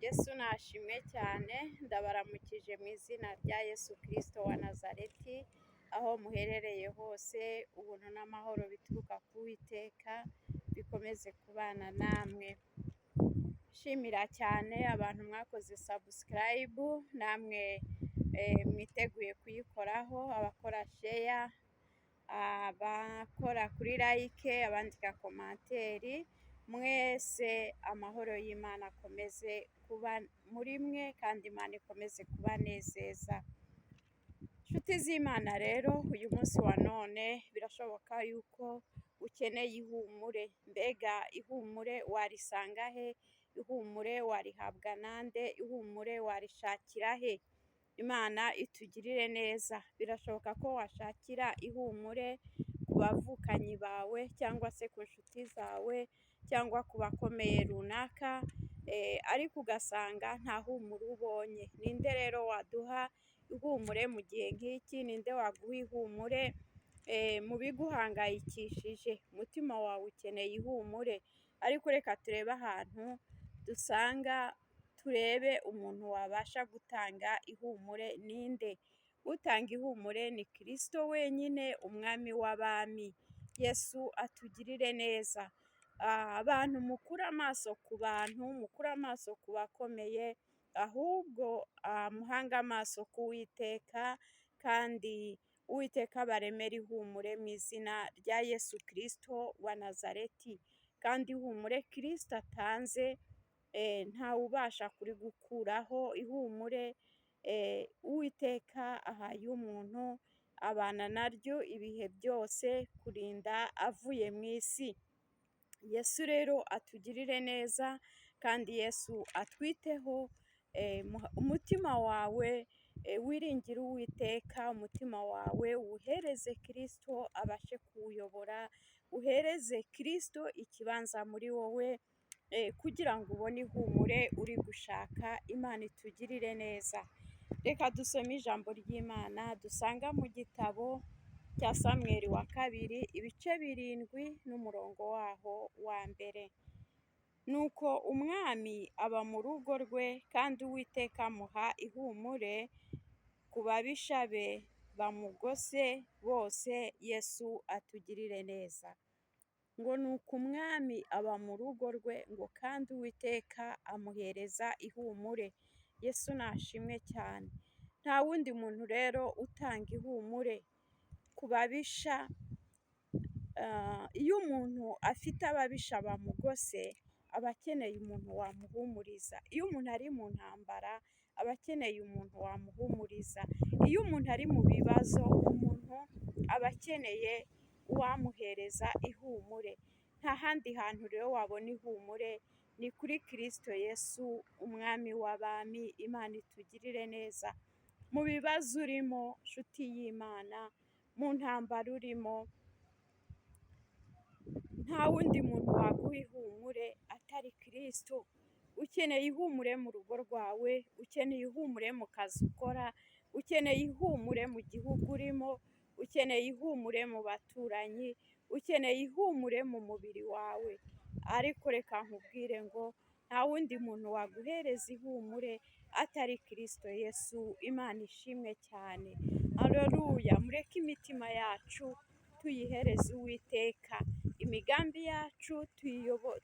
Yesu nashimwe cyane, ndabaramukije mu izina rya Yesu Kristo wa Nazareti, aho muherereye hose, ubuntu n'amahoro bituruka ku Uwiteka bikomeze kubana namwe. Nshimira cyane abantu mwakoze subscribe, namwe mwiteguye kuyikoraho, abakora share, abakora kuri like, abandika commentaire, mwese amahoro y'Imana akomeze kuba muri mwe kandi Imana ikomeze kubanezeza. Inshuti z'Imana rero, uyu munsi wa none birashoboka yuko ukeneye ihumure. Mbega ihumure warisanga he? Ihumure warihabwa nande? Ihumure warishakira he? Imana itugirire neza. Birashoboka ko washakira ihumure ku bavukanyi bawe cyangwa se ku nshuti zawe cyangwa ku bakomeye runaka, ariko ugasanga nta humure ubonye. Ninde rero waduha ihumure mu gihe nk'iki? Ninde waguha ihumure mu biguhangayikishije? Umutima wawe ukeneye ihumure, ariko reka turebe ahantu dusanga, turebe umuntu wabasha gutanga ihumure ninde? Utanga ihumure ni Kristo wenyine, umwami w'abami. Yesu atugirire neza. Abantu mukure amaso ku bantu, mukure amaso ku bakomeye, ahubwo muhange amaso ku Uwiteka, kandi Uwiteka abaremere ihumure mu izina rya Yesu Kristo wa Nazareti. Kandi ihumure Kristo atanze ntawe ubasha kurigukuraho, ihumure Uwiteka ahaye umuntu abana naryo ibihe byose kurinda avuye mu isi. Yesu rero atugirire neza kandi Yesu atwiteho, umutima wawe wiringire Uwiteka, umutima wawe uwuhereze Kristo abashe kuwuyobora, uhereze Kristo ikibanza muri wowe kugira ngo ubone ihumure uri gushaka. Imana itugirire neza. Reka dusome ijambo ry'Imana dusanga mu gitabo cya Samweli wa kabiri, ibice 7 n'umurongo waho wa mbere. Nuko umwami aba mu rugo rwe, kandi Uwiteka amuha ihumure ku babisha be bamugose bose. Yesu atugirire neza. Ngo nuko umwami aba mu rugo rwe, ngo kandi Uwiteka amuhereza ihumure. Yesu nashimwe cyane. Nta wundi muntu rero utanga ihumure ku babisha. Iyo umuntu afite ababisha bamugose, aba akeneye umuntu wamuhumuriza. Iyo umuntu ari mu ntambara, aba akeneye umuntu wamuhumuriza. Iyo umuntu ari mu bibazo, umuntu aba akeneye uwamuhereza ihumure. Nta handi hantu rero wabona ihumure, ni kuri Kristo Yesu, umwami w'abami. Imana itugirire neza. Mu bibazo urimo, nshuti y'Imana, mu ntambara urimo, nta wundi muntu waguha ihumure atari Kristo. Ukeneye ihumure mu rugo rwawe, ukeneye ihumure mu kazi ukora, ukeneye ihumure mu gihugu urimo, ukeneye ihumure mu baturanyi, ukeneye ihumure mu mubiri wawe. Ariko reka nkubwire ngo nta wundi muntu waguhereza ihumure atari Kristo Yesu. Imana ishimwe cyane. Haleluya. Mureke imitima yacu tuyihereze Uwiteka, imigambi yacu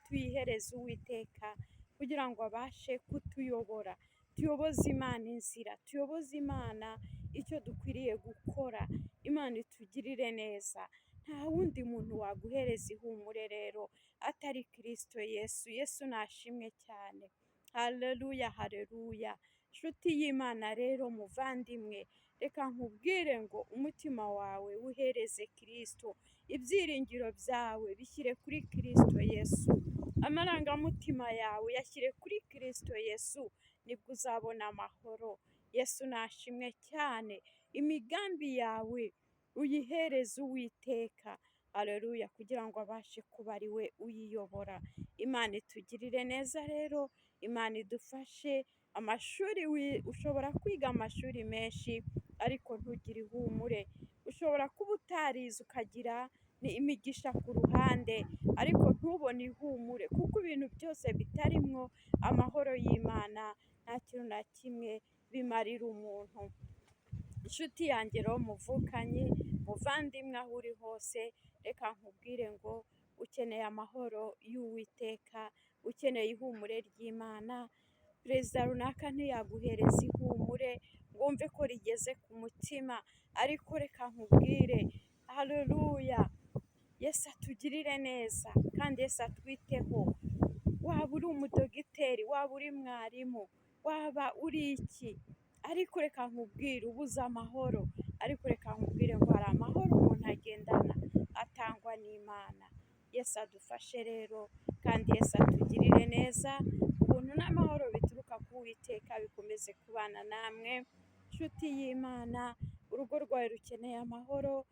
tuyihereze Uwiteka kugira ngo abashe kutuyobora. Tuyoboze Imana inzira, tuyoboze Imana icyo dukwiriye gukora. Imana itugirire neza. Nta wundi muntu waguhereza ihumure rero atari Kristo Yesu. Yesu nashimwe cyane. Haleluya, haleluya. Nshuti y'Imana rero, muvandimwe, reka nkubwire ngo umutima wawe wuhereze Kristo, ibyiringiro byawe bishyire kuri Kristo Yesu, amarangamutima yawe yashyire kuri Kristo Yesu, nibwo uzabona amahoro. Yesu nashimwe cyane. Imigambi yawe uyihereze Uwiteka, haleluya, kugira ngo abashe kuba ari we uyiyobora. Imana itugirire neza rero, Imana idufashe. Amashuri, ushobora kwiga amashuri menshi ariko ntugire ihumure. Ushobora kuba utarize ukagira imigisha ku ruhande, ariko ntubone ihumure, kuko ibintu byose bitarimwo amahoro y'Imana nta kintu na kimwe bimarira umuntu. Inshuti yanjye rero muvukanye, muvandimwe aho uri hose, reka nkubwire ngo ukeneye amahoro y'Uwiteka, ukeneye ihumure ry'Imana. Perezida runaka ntiyaguhereza ihumure ngo wumve ko rigeze ku mutima, ariko reka nkubwire, haleluya, Yesu atugirire neza kandi Yesu atwiteho. Waba uri umudogiteri, waba uri mwarimu, waba uri iki, ariko reka nkubwire ubuze amahoro, ariko reka nkubwire ngo hari amahoro umuntu agendana atangwa n'Imana. Yesu adufashe rero kandi Yesu atugirire neza, ubuntu n'amahoro bituruka ku Uwiteka bikomeze kubana namwe. Nshuti y'Imana, urugo rwawe rukeneye amahoro,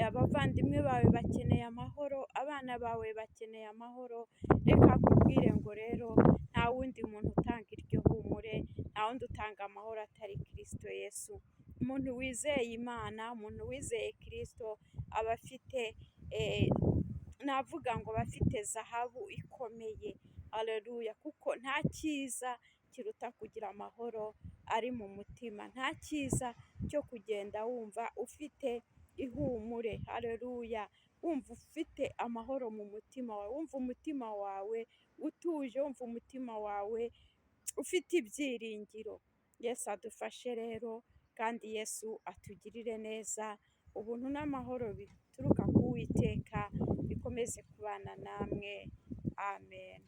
abavandimwe bawe bakeneye amahoro, abana bawe bakeneye amahoro. Reka nkubwire ngo rero nta wundi muntu utanga iryo humure, nta wundi utanga amahoro atari Kristo Yesu. Umuntu wizeye Imana, umuntu wizeye Kristo aba afite navuga ngo aba afite zahabu ikomeye. Haleluya, kuko nta cyiza kiruta kugira amahoro ari mu mutima, nta cyiza cyo kugenda wumva ufite ihumure. Haleluya, wumva ufite amahoro mu mutima wawe, wumva umutima wawe utuje, wumva umutima wawe ufite ibyiringiro. Yesu adufashe rero kandi Yesu atugirire neza, ubuntu n'amahoro bituruka ku Uwiteka bikomeze kubana namwe. Amen.